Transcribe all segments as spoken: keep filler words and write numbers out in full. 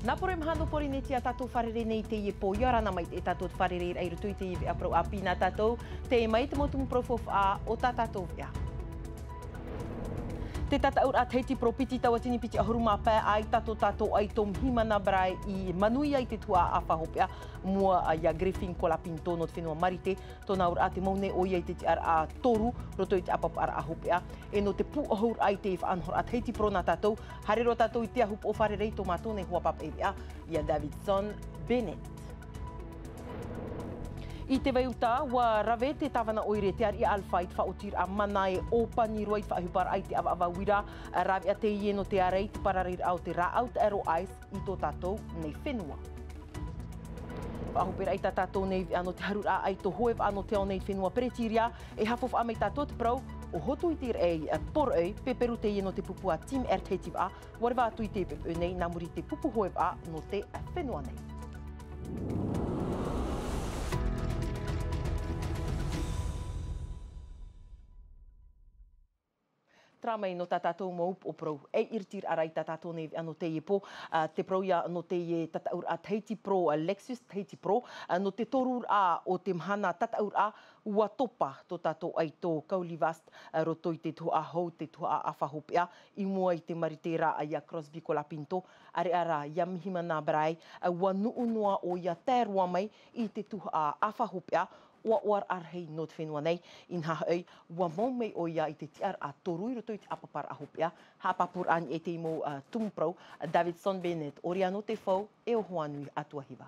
Nā poro e maha nō Pōrīnetia tātou fārerei nei i teie pō, ʻia ora na mai te tātou fārerei i roto i teie veʻa parau ʻāpī nā tātou, teie mai te mau tumu parau faufaʻa o tā tātou veʻa. Te tataʻuraʻa Tahiti Pro piti tauatini piti ʻahuru mā pae, ʻaita tō tātou ʻaito Mihimana Brai i manuia i te tuhaʻa ʻāfa hopeʻa, mua iā Griffin Kolapinto nō te fenua Marite, tōna auraʻa te mau nei ʻoia i te tiʻaraʻa toru, roto i te ʻāpapaʻaraʻa hopeʻa, e nō te pūʻohuraʻa i te faʻanahoraʻa Tahiti Pro nā tātou, haere roa tātou i te ahu pō fārerei tō mātou nei hoa pāpaʻi veʻa, iā Davidson Bennett. I te vai uta, ʻua rave te tāvana ʻoire te ariʻi Alpha i te faʻaotiraʻa mana e ʻōpani roa i te faʻaʻohiparaʻa i te ʻavaʻava uira, rāveʻa teie nō te ārai i te parariraʻa o te rāʻau taʻero ice i tō tātou nei fenua. Faʻahoperaʻa i tā tātou nei veʻa nō te haruraʻa ʻaito hoʻi veʻa nō te ao nei fenua Peretiria, e haʻafaʻafaʻa mai tātou te parau, ʻo Hotu i te raʻi, poroʻi, peperu teie nō te pupu a Team Air Tahiti Vaʻa, ʻua reva atu i te pepeʻu nei nā muri i te pupu hoʻi vaʻa nō te fenua nei. Terā mai nō tā tātou mau upoʻo parau, e iritiraʻa i tā tātou nei veʻa nō teie pō, ā, te parau ia nō teie tataʻuraʻa Tahiti Pro, ā, Lexus Tahiti Pro, ā, nō te toruraʻa o te mahana tataʻuraʻa, ʻua topa tō tātou ʻaito Kauli Vast, ā, roto i te tuhaʻa hou, te tuhaʻa ʻāfa hopeʻa, i mua i te Marite ra iā Crosby Kolapinto, ʻāreʻa rā, iā Mihimana Brai, ā, ʻua nuʻu noa ʻoia tae roa mai i te tuhaʻa ʻāfa hopeʻa, ʻoaʻoaraʻa rahi nō te fenua nei, inaha hoʻi, ʻua mau mai ʻoia i te tiʻaraʻa toru i roto i te ʻāpapaʻaraʻa hopeʻa, haʻapāpūraʻa anaʻe i te mau, ā, tumu parau, Davidson Bennett, ʻoia nō te fau, e ʻohoa nui atu ā hiva.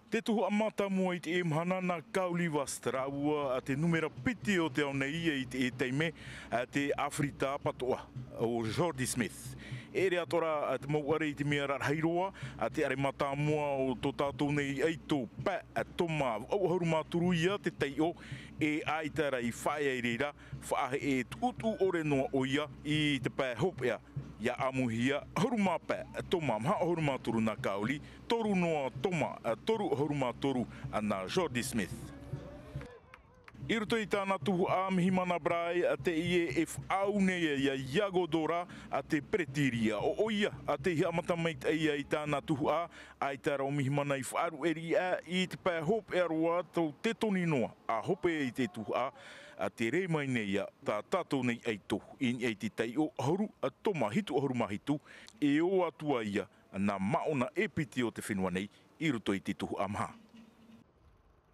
Te tuhaʻa mātāmua i teie mahana nā Kauli Vast rāua te numera piti o te ao nei i teie taime, ā, te ʻāfarita patoʻa, ʻo Jordy Smith. E ʻere atoʻa ra te mau ʻare i te mea rarahi roa, ā, te ʻare mātāmua o tō tātou nei ʻaito pae, ā, toma vaʻu ʻahuru mā toru ia te taiʻo, e ʻaita rā i faʻaea i reira, faʻaheʻe tuʻutuʻu ʻore noa ʻoia i te pae hopeʻa, ʻia ʻāmuihia ʻahuru mā pae, toma maha ʻahuru mā toru nā Kauli, toru noa toma, ā, toru ʻahuru mā toru, ā, nā Jordy Smith. I roto i tāna tuhaʻa Mihimana Brai, ā, teie e faʻaau nei iā Iago Dora, ā, te Peretiria. ʻO ʻoia, ā, tei haʻamata maitaʻi i tāna tuhaʻa, ʻaita rā ʻo Mihimana i faʻaruʻe riʻi i te pae hopeʻa roa, tō te toni noa, ā, hope i te tuhaʻa, ā, tē rē mai nei ā tā tātou nei ʻaito, i niʻa i te taiʻo ʻahuru, ā, toma hitu ʻahuru mā hitu, e ō atu ā ia, nā māʻona e piti o te fenua nei, i roto i te tuhaʻa maha.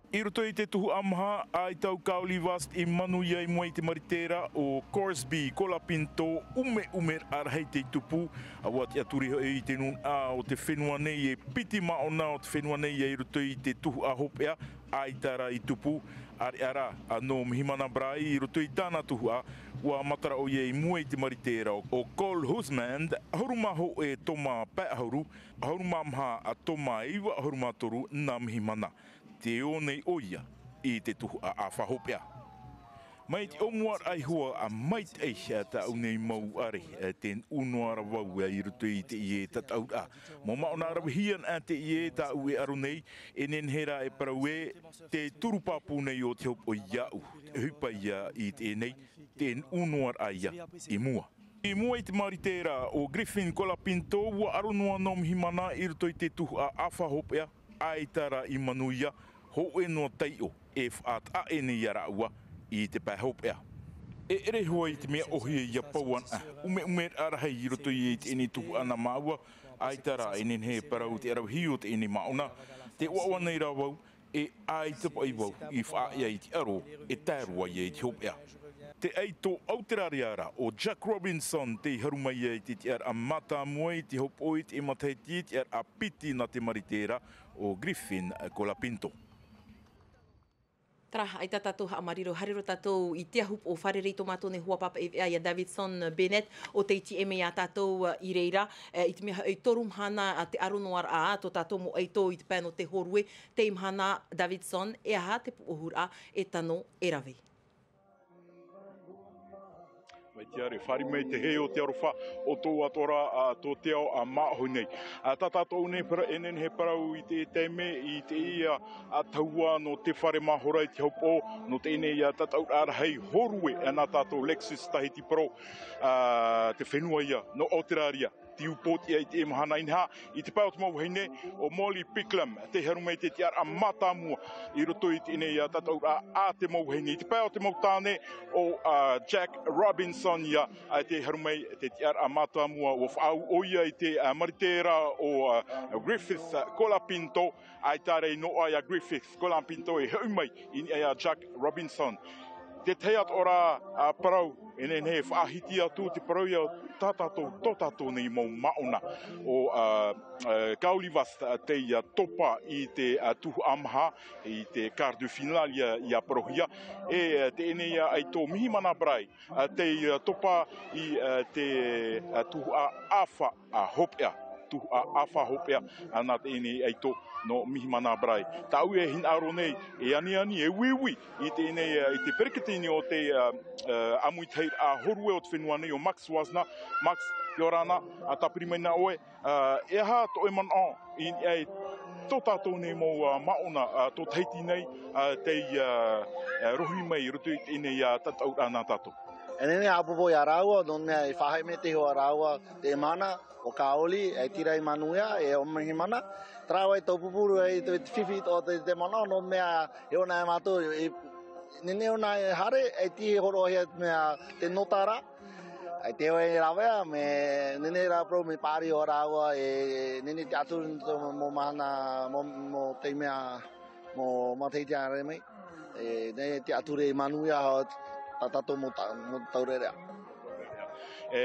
I roto i te tuhaʻa maha, ʻaita ʻo Kauli Vast i manuia i mua i te Marite ra ʻo Crosby Kolapinto, ʻumeʻumeraʻa rahi tei tupu, ʻua tiʻaturi hoʻi i te nūnaʻa o te fenua nei, e piti māʻona o te fenua nei i roto i te tuhaʻa hopeʻa, ʻaita rā i tupu, ʻāreʻa rā, ā, nō Mihimana Brai i roto i tāna tuhaʻa, ʻua matara ʻoia i mua i te Marite ra ʻo Cole Husmand, ʻahuru mā hōʻē toma pae ʻahuru, ʻahuru mā maha, ā, toma iva ʻahuru mā toru nā Mihimana. Tē ō nei ʻoia i te tuhaʻa ʻāfa hopeʻa. Mai te ʻōmuaraʻa iho ā, maitaʻi tāʻu nei mau ʻare, tē nuʻu noa ra vau i roto i teie tataʻuraʻa. Mau māʻona ravehia anaʻe teie tāʻu e aro nei, e nehenehe rā e parau ē, te turu pāpū nei o te hopoʻa iāʻu, ʻohipa ia i teie nei, tē nuʻu noa ra ia i mua. I mua i te Marite ra ʻo Griffin Kolapinto, ʻua aro noa nō Mihimana i roto i te tuhaʻa ʻāfa hopeʻa, ʻaita rā i manuia, hōʻē noa taiʻo e faʻataʻa nei iā rāua i te pae hopeʻa. E ʻere hoʻi te mea ʻōhie ʻia pau anaʻe, ʻumeʻumeraʻa rahi i roto i teie tuhaʻa nā māua, ʻaita rā e nehenehe e parau te ravehia o teie māʻona, tē ʻoaʻoa nei rā vau, e ʻaita paʻi vau i faʻaea i te aro e tae roa ia i te hopeʻa. Te ʻaito Auteraria ra ʻo Jack Robinson tei haru mai ai i te tiʻaraʻa mātāmua i te hopoʻa i te matahiti, tiʻaraʻa piti nā te Marite ra ʻo Griffin Kolapinto. Terā, ʻaita tātou haʻamāuruuru, haere roa tātou i te ahu pō fārerei tō mātou nei hoa pāpaʻi veʻa iā Davidson Bennett, ʻo tei tiʻa mai iā tātou, ā, i reira, ā, i te mea hoʻi toru mahana, ā, te aro noa ra tō tātou mau ʻaito i te pae nō te hōrue, teie mahana Davidson, e aha te pūʻohuraʻa e tano e rave. Mai te ʻare, fāriʻi mai te hē o te aroha o tō atoʻa ra, ā, tō te ao, ā, māʻohi nei. Ā, tā tātou nei para-, e nehenehe e parau i te taime, i teie, ā, tahua nō te fare mahora i te hopoʻa, nō teie nei, ā, tataʻuraʻa rahi hōrue, ā, nā tātou Lexus Tahiti Pro, ā, te fenua ia, nō Auteraria. te upootiʻa i teie mahana, inaha, i te pae o te mau vahine, ʻo Molly Picklum, tei haru mai te tiʻaraʻa mātāmua i roto i teie nei, ā, tataʻuraʻa a te mau vahine. I te pae o te mau tāne, ʻo, ā, Jack Robinson ia, ā, tei haru mai te tiʻaraʻa mātāmua, ʻua faʻaau ʻoia i te, ā, marite ra ʻo, ā, Griffith Colapinto, ʻaita rā noa ia Griffith Colapinto e hoʻi mai i niʻa ia Jack Robinson. Te tahi atoʻa ra, ā, parau, e nehenehe e faʻahiti atu te parau ia tā tātou, tō tātou nei mau māʻona. ʻO, ā, ā, Kaulivas, ā, tei, ā, topa i te, ā, tuhaʻa maha, i te quart de finale ia, ia parauhia. E, ā, teie nei, ā, ʻaito Mihimana Bray, ā, tei, ā, topa i, ā, te, ā, tuhaʻa ʻāfa, ā, hopeʻa. Tuhaʻa ʻāfa hopeʻa, ā, nā teie nei ʻaito nō Mihimana Bray. Tāʻu e hinaʻaro nei, e aniani, e uiui i teie nei, ā, i te peretiteni o te, ā, ā, ʻāmuitahiraʻa horue o te fenua nei, ʻo Max Wasner. Max, ʻia ora na, ā, tāpiri mai na ʻoe, ā, e aha tō ʻoe manaʻo i niʻa i tō tātou nei mau, ā, māʻona, ā, tō Tahiti nei, ā, tei, ā, ā, rohi mai i roto i teie nei, ā, tataʻuraʻa nā tātou? E nehenehe e haʻapōpō ia rāua, nō te mea i faʻaheʻe mai te iho a rāua te mahana, ʻo Kaoli, e tira i manuia, e ʻo Mihimana. Terā hoʻi tō pupuru, e te, te fifi o te, te manaʻo, nō te mea e ʻōna e mātou, e, nehenehe ʻōna e haere, e tīaʻi hōroʻahia te mea te nota ra. E te hoʻi e rāveʻa, mea nehenehe rā parau mea paʻari ʻo rāua, e nehenehe te ʻaturi tō mau mahana, mau, mau te mea, mau matahiti haere mai. E, nehenehe te ʻaturi i manuia, tā tātou mau ta-, mau taureʻareʻa. E,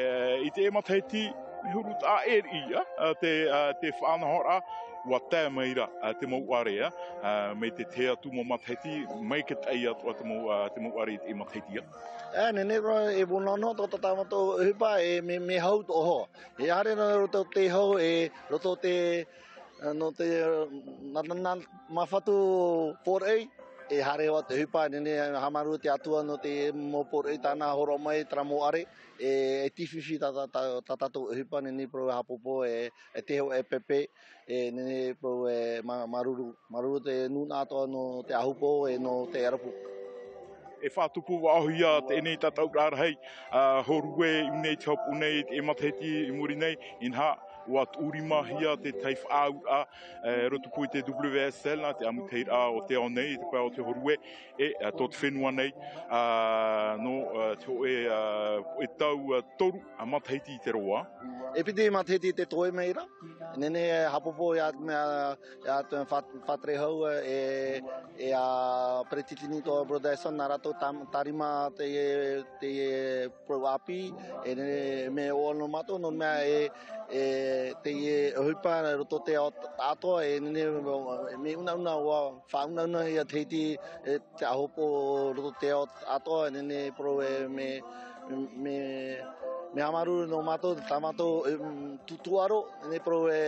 i teie matahiti, mea huru taʻa ʻē riʻi, ā, ā, te, ā, te faʻanahoraʻa, ʻua tae mai ra, ā, te mau ʻare, ā, ā, mai te tahi atu mau matahiti, mai te tahi atu, ā, te mau, ā, te mau ʻare i teie matahiti, ā. E, nehenehe roa e vau noa noa tō tā mātou ʻohipa, e mea, mea hau tō ʻoho. E haere roa roto te hau, e roto te, ā, nō te, ā, nā, nā, nā, māfatu pōraʻi, e haere hoʻi te ʻohipa, nehenehe e haʻamāuruuru te Atua nō te mau pōraʻi tāna hōroʻa mai, terā mau ʻare, e, e tīfifi tā, tā, tā, tā tātou ʻohipa, nehenehe parau e haʻapōpō, e, e te hoʻi e pepe, e, nehenehe parau e mā-, māuruuru, māuruuru te nūnaʻa atoʻa nō te ʻāhupō, e nō te ʻarapu. E faʻatupu vau ia teie nei tataʻuraʻa rahi, ā, horue i ʻō nei te hopeʻa nei, teie matahiti i muri nei, inaha, ʻua tuʻurimahia te tahi faʻaauraʻa, e, roto pū i te W S L, nā te ʻāmuitahiraʻa o te ao nei, i te pae o te horue, e, ā, tō te fenua nei, ā, nō, ā, te hōʻē, ā, hōʻē tau, ā, toru, ā, matahiti i te roa. E piti matahiti te toe mai ra. Nehenehe e haʻapōpō ia te mea, ia te mea fat-, fārereihau, e, e ʻo Peretiteni Toa Brotherson, nā rātou tam-, tārima te, te parau ʻāpī, e nehenehe mea ʻoaʻoa noa mātou, nō te mea e, e, teie ʻohipa roto te ao t-, atoʻa, e nehenehe mea unauna ʻua faʻaunauna ia Tahiti, e, te ʻāhupō roto te ao atoʻa, e nehenehe parau e mea, mea, mea haʻamāuruuru noa mātou, tā mātou, e, mm, tū-, tūʻaro, e nehenehe parau e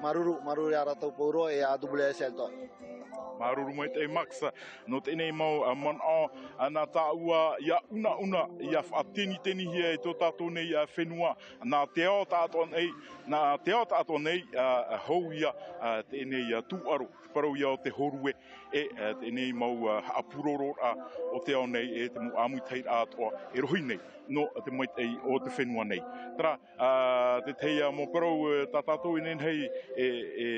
māuruuru, māuruuru ia rātou pauroa, e ʻa W S L atoʻa. Māuruuru maitaʻi Max, nō teie nei mau, ā, manaʻo, ā, nā tāua, ʻia unauna, ʻia faʻatenitenihia e tō tātou nei, ā, fenua, nā te ao taʻatoʻa nei, nā te ao taʻatoʻa nei, ā, ā, hou ia, ā, teie nei, ā, tūʻaro, te parau ia o te horue, e, ā, teie nei mau, ā, haʻapurororaʻa o te ao nei, e te mau ʻāmuitahiraʻa atoʻa, e rohi nei, nō te maitaʻi o te fenua nei. Terā, ā, te tahi, ā, mau parau, ā, tā tātou i nehenehe e, e,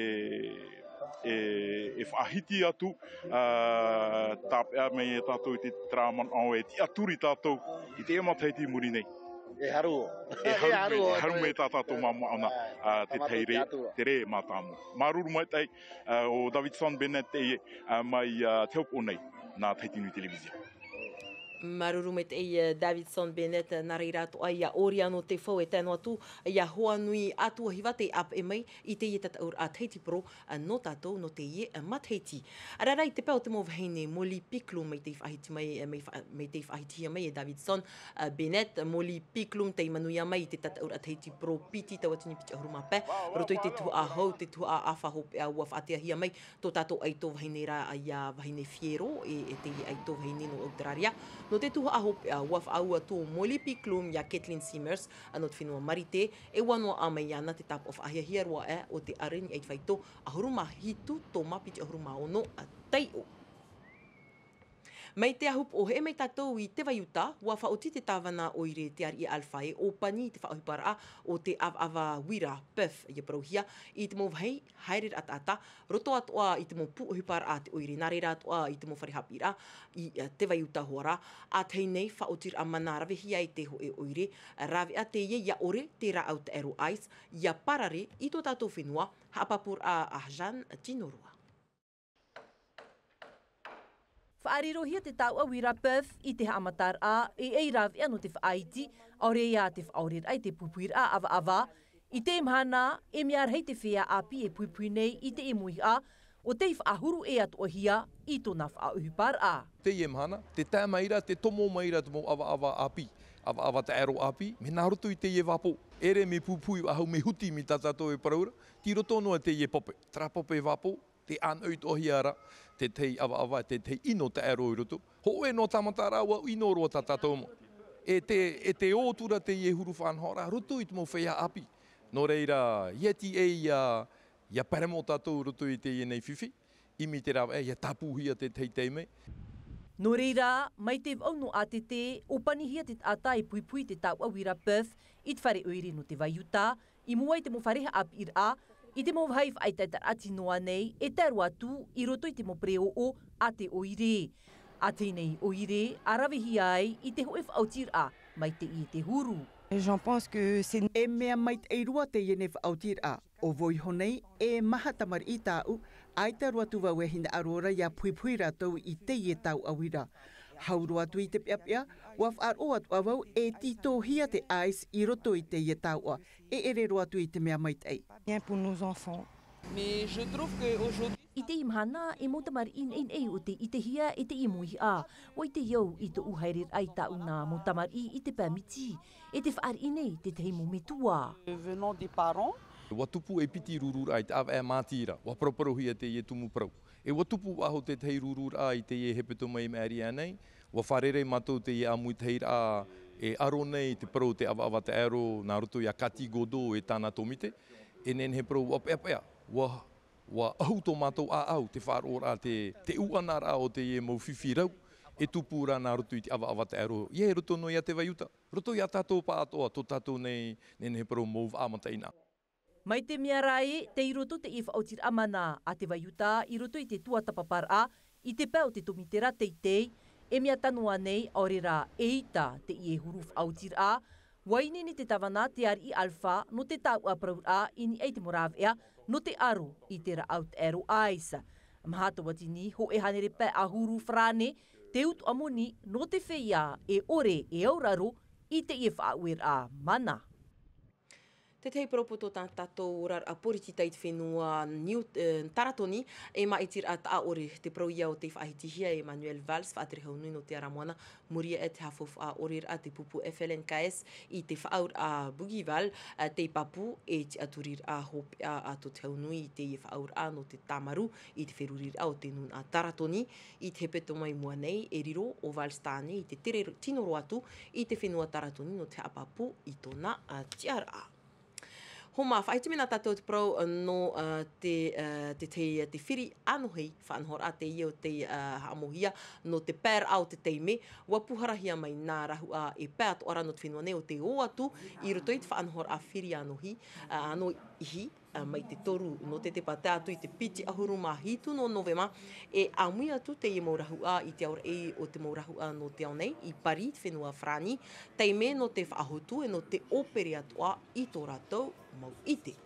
e, e faʻahiti atu, ā, tāpeʻa mai e tātou i te terā manaʻo e tiʻaturi tātou i teie matahiti i muri nei. E haru. E haru mai, e haru mai tā tātou māʻona, ā, te tahi rē, te rē mātāmua. Māuruuru maitaʻi, ā, ʻo Davidson Bennett teie, ā, mai, ā, te hopeʻa nei, nā Tahiti Nui Television. Māuruuru maitaʻi, ā, Davidson Bennett, nā reira atoʻa ʻia ʻōria noa te fau e tae noa atu, ʻia hoa nui atu ʻohipa tei ʻāpeʻe mai i teie tataʻuraʻa Tahiti Pro, ā, nō tātou, nō teie, ā, matahiti. Arā rā, i te pae o te mau vahine, Molly Picklum, mai tei faʻahiti mai, ā, mai fa-, mai tei faʻahitihia mai e Davidson, ā, Bennett, Molly Picklum, tei manuia mai i te tataʻuraʻa Tahiti Pro piti, tauatini piti ʻahuru mā pae, roto i te tuhaʻa hou, te tuhaʻa ʻāfa hopeʻa, ʻua faʻatiʻahia mai, tō tātou ʻaito vahine rā, ʻo ia Vahine Fiero, e, e teie ʻaito vahine nō Auteraria. Nō te tuhaʻa hopeʻa, ʻua faʻaau atu ʻo Molly Picklum ia Kathleen Simmers, ā, nō te fenua Marite, e ʻua noaʻa mai iāna te tāpaʻo faʻahiahia roa aʻe o te ʻare i niʻa i te faito ʻahuru mā hitu tōmā piti ʻahuru mā ono, ā, taiʻo. Mai te ahupoʻo, e mai tātou i Teva Iuta, ua faʻaoti te tāvana ʻoire Te Ariʻi Alpha e ʻōpani i te faʻaʻohiparaʻa o te ʻavaʻava uira, puff, ia parauhia i te mau vāhi haere raʻa taʻata, roto atoʻa i te mau pū ʻohiparaʻa a te ʻoire, nā reira atoʻa i te mau fare haʻapiʻiraʻa i, ā, Teva Iuta hoʻi ra. ʻA tahi nei faʻaotiraʻa mana ravehia ai te hōʻē ʻoire, rāveʻa teie ʻia ʻore te rāʻau taʻero ice, ʻia parare i tō tātou fenua, haʻapāpūraʻa a Jeanne Tinoroa. Faʻarirohia te tauʻa uira puff i te haʻamataraʻa, e ʻei rāveʻa nō te faʻaiti, ʻaore ia te faʻaoreraʻa i te puipuiraʻa ʻavaʻava. I teie mahana, e mea rahi te feiā ʻāpī e puipui nei i teie mauihaʻa, ʻo tei faʻahuru ʻē atoʻahia i tōna faʻaʻohiparaʻa. Teie mahana, tē tae mai ra, tē tomo mai ra te mau ʻavaʻava ʻāpī, ʻavaʻava taʻero ʻāpī, mai nā roto i teie vāpō. ʻEre mea puipui faʻahou, mea huti mai tā tātou e parau ra, tei roto noa teie pape, terā pape vāpō, tē ʻānoʻi atoʻahia ra te tahi ʻavaʻava, te tahi ʻino taʻero i roto. Hōʻē noa tāmataraʻa, ʻua ʻino roa tā tātou mau. E tē, e tē ō atu ra teie huru faʻanahoraʻa roto i te mau feiā ʻāpī. Nō reira, ʻia tīaʻi, ʻia, ʻia paremo tātou roto i teie nei fifi, ʻimi te rāveʻa, ʻia tāpūhia te tahi taime. Nō reira, mai te vaʻu nō ʻātete, ʻōpanihia te taʻata e puipui te tauʻa uira puff i te fare ʻoire nō Teva Iuta, i mua i te mau fare haʻapiʻiraʻa, i te mau vāhi faʻaʻetaʻetaraʻa tino ānei, e tae roa atu i roto i te mau pereoʻo a te ʻoire. ʻA tahi nei ʻoire, ʻa ravehia ai i te hōʻē faʻaotiraʻa, mai teie te huru. J'en pense que c'est E mea maitaʻi roa teie nei faʻaotiraʻa, ʻo vau iho nei, e maha tamariʻi tāʻu, ʻaita roa atu vau e hinaʻaro ra ʻia puipui rātou i teie tauʻa uira. Hau roa atu i te peʻapeʻa, ʻua faʻaroʻo atoʻa vau e tītauhia te ice i roto i teie tauʻa, e ʻere roa atu i te mea maitaʻi. Bien pour nos enfants. Mais je trouve que aujourd'hui I teie mahana, e mau tamariʻi neʻineʻi ʻo tei ʻitehia e teie mauihaʻa. ʻUa ʻite au i tōʻu haereraʻa i tāʻu nā mau tamariʻi i te pae miti, e tē fāriʻi nei te tahi mau metua. Venant des parents. ʻUa tupu e piti rururaʻa i te ʻāvaʻe mātira, ʻua paraparauhia teie tumu parau. E ʻua tupu faʻahou te tahi rururaʻa i teie hepetoma i maʻiri aʻe nei, ʻua fārerei mātou teie ʻāmuitahiraʻa e ʻaro nei te parau o te ʻavaʻava taʻero nā roto ia Cathy Godot e tāna tōmite, e nehenehe parau ʻua peʻapeʻa, ʻua, ʻua ʻahu tō mātou ʻāʻau te faʻaroʻoraʻa te, te ʻuʻanaraʻa o teie mau fifi rau, e tupu ra nā roto i te ʻavaʻava taʻero, ʻia i roto noa ia Teva Iuta, roto ia tātou pāʻatoʻa, tō tātou nei, nehenehe parau mau vaʻa mataʻeinaʻa. Mai te mea ra ē, tei roto teie faʻaotiraʻa mana a Teva Iuta i roto i te tuatāpaparaʻa i te pae o te tōmite ra teitei, e mea tano ānei ʻaore rā e ʻita teie huru faʻaotiraʻa, ʻua ineine te tāvana Te Ariʻi Alpha nō te tauʻa parauraʻa i niʻa i te mau rāveʻa nō te ʻaro i te rāʻau taʻero ice. Maha Tauatini, hōʻē hānere pae ʻahuru farāne, te utuʻa moni nō te feiā e ʻore e auraro i teie faʻaueraʻa mana. Te tahi parau poto tā tātou oraraʻa poritita i te fenua Niu-, e, Taratoni, e māʻitiraʻa taʻa ʻore te parau ia o tei faʻahitihia e Manuel Valls, faʻatere hau nui nō te ara moana, muri aʻe te haʻafaufaʻa ʻoreraʻa te pupu F L N K S i te faʻaauraʻa Bougival, e, tei pāpū e tiʻaturiraʻa hopeʻa a tō te hau nui i teie faʻaauraʻa nō te tāmarū i te feruriraʻa o te nūnaʻa Taratoni, i te hepetoma i mua nei, e riro ʻo Valls tāne i te tere tino roa atu i te fenua Taratoni nō te haʻapāpū i tōna, a, tiʻaraʻa. Homa, faʻahiti mai nā tātou te parau, a, nō, a, te, a, te, te, te firi ʻānohi faʻanahoraʻa teie o tei, a, haʻamauhia nō te paeraʻa o te taime, ʻua pūharahia mai nā rahuʻa e pae atoʻa ra nō te fenua nei ʻo tei ō atu i roto i te faʻanahoraʻa firi ʻānohi, a, ʻānohi, a, mai te toru nō tetepa tae atu i te piti ʻahuru mā hitu nō Novema, e ʻāmui atu teie mau rahuʻa i te aoraʻi o te mau rahuʻa nō te ao nei, i Paris, te fenua Farāni, taime nō te faʻahotu e nō te ʻōpere atoʻa i tō rātou mau ʻite.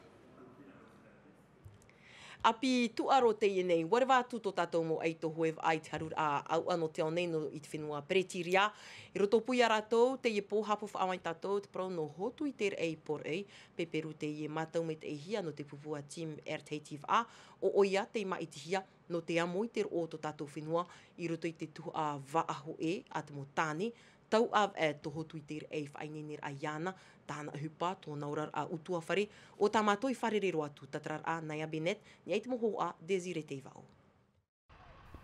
ʻApi tūʻaro teie nei, ʻua reva atu tō tātou mau ʻaito hoe vaʻa i te haruraʻa ʻauʻa nō te ao nei nō i te fenua Peretiria. I roto pū ia rātou, teie pō haʻapaʻo mai tātou te parau nō Hotu i te Raʻi i Poroʻi, Peperu teie mātau maitaʻihia nō te pupu a Team Air Tahiti vaʻa, ʻo ʻoia tei māʻitihia nō te amo i te roʻo o tō tātou fenua i roto i te tuhaʻa vaʻa hōʻē a te mau tāne, tau ʻāvaʻe tō Hotu i te Raʻi i faʻaineineraʻa iāna, tāna ʻohipa, tōna oraraʻa ʻutuāfare, ʻo tā mātou i fārerei roa atu, tātararaʻa Naya Bennett, nā ia te mau hōhoʻa Desiree Teivaʻo.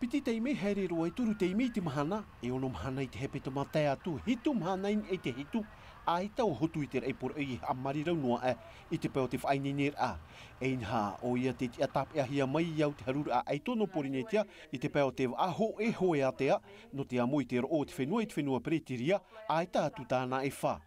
Piti taime haere roa e toru taime i te mahana, e ono mahana i te hepetoma tae atu hitu mahana i niʻa i te hitu, ʻaita ʻua hotu i te raʻi poroʻi e haʻamārirau noa aʻe i te pae o te faʻaineineraʻa. E inaha ʻoia te tiʻa tāpeʻahia mai i au te haruraʻa ʻaitono Porinetia i te pae o te vaʻa hōʻē hoe ātea nō te amo i te roʻo o te fenua i te fenua Peretiria, ʻaita atu tāna e fā.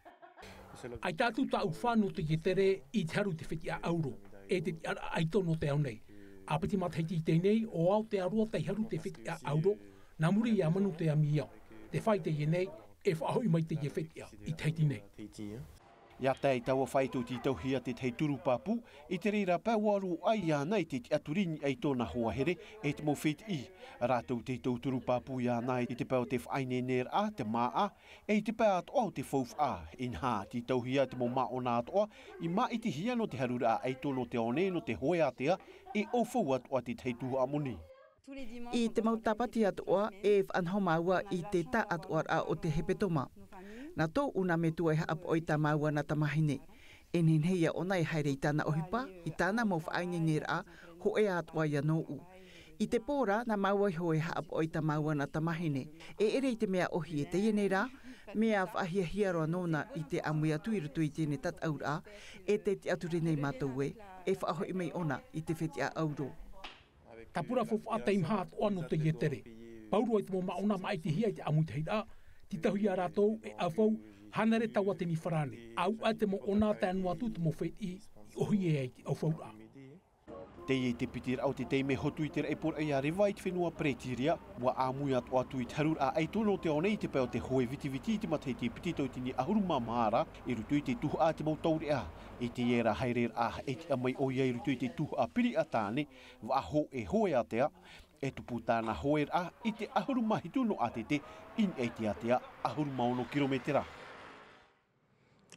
ʻAita atu tāʻu fā nō te ietere i te haru i te fetiʻa ʻauro, e te tiʻaraʻa ʻaitono te ao nei. ʻĀpiti matahiti i teie nei, ʻo Aotearoa tei haru te fetiʻa ʻauro, nā muri iā Manu Te Amiao, te fā i teie nei, e faʻahoʻi mai teie fetiʻa i Tahiti nei. ʻIa tae i taua faito tītauhia te tahi turu pāpū, i te reira pae ʻua roaʻa iāna i te tiʻaturi i niʻa i tōna hoa here, e te mau fetiʻi. Rātou te tauturu pāpū iāna i te pae o te faʻaineineraʻa, te māʻa, e i te pae atoʻa o te faufaʻa. Inaha, tītauhia te mau māʻona atoʻa i māʻitihia nō te haruraʻa ʻaitono te ao nei nō te hoe ātea, e ʻaufau atoʻa te tahi tuhaʻa moni. I te mau tāpati atoʻa, e faʻanaho māua i te taʻatoʻaraʻa o te hepetoma. Nā tōʻu nā metua e haʻapaʻo i tā māua nā tamāhine. E nehenehe ia ʻōna e haere i tāna ʻohipa, i tāna mau faʻaineineraʻa, hōʻē atoʻa ia nōʻu. I te pō rā, nā māua iho e haʻapaʻo i tā māua nā tamāhine. E ʻere i te mea ʻōhie teie nei rā, mea faʻahiahia roa nōna i te ʻāmui atu i roto i teie tataʻuraʻa, e te tiʻaturi nei mātou ē, e faʻahoʻi mai ʻōna i te fetiʻa ʻauro. Tāpura faufaʻa teimaha atoʻa nō te ietere. Pauroa i te mau māʻona māʻitihia i te ʻāmuitahiraʻa, tītauhia rātou e ʻaufau, hānere taua tini farāne. ʻAuʻa te mau ʻōna tae noa atu te mau fetiʻi i ʻōhie ai te ʻaufauraʻa. Teie te piti raʻa o te taime hotu i te raʻi poroʻi a Reva i te fenua Peretiria, ʻua ʻāmui atoʻa atu i te haruraʻa ʻaitono te ao nei i te pae o te hoe vitiviti i te matahiti piti tauatini ʻahuru mā maha ra, i roto i te tuhaʻa te mau taureʻa. I teie rā haereraʻa, e tiʻa mai ʻoia i roto i te tuhaʻa piriʻa tāne, vaʻa hōʻē hoe ātea, e tupu tāna hoeraʻa i te ʻahuru mā hitu nō ʻātete, i niʻa i te ātea ʻahuru mā ono kirometera.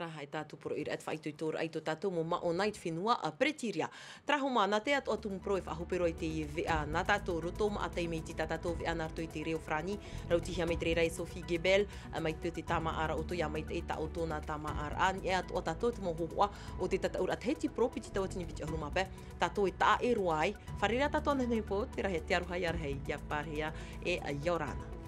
Terā e tātou poroʻi raʻa te faʻaitoitoraʻa i tō tātou mau māʻona i te fenua a Peretiria. Terā hoʻi, nā te atoʻa tumu parau e faʻahope roa i teie veʻa nā tātou roto maʻa taime iti tā tātou veʻa nā roto i te reo farāni, rautihia mai te reira e Sophie Gebel, mai te tāmāʻaraʻa o tō ia maitaʻi tā ʻoutou nā tāmāʻaraʻa, e atoʻa tātou te mau hōhoʻa o te tataʻuraʻa Tahiti Pro piti tauatini piti ʻahuru mā pae, tātou e taʻa e roa ai, fārerei ā tātou anaʻe nei pō, te rahi, te aroha ia rahi, ʻia pārahi ā, e ʻia ora na.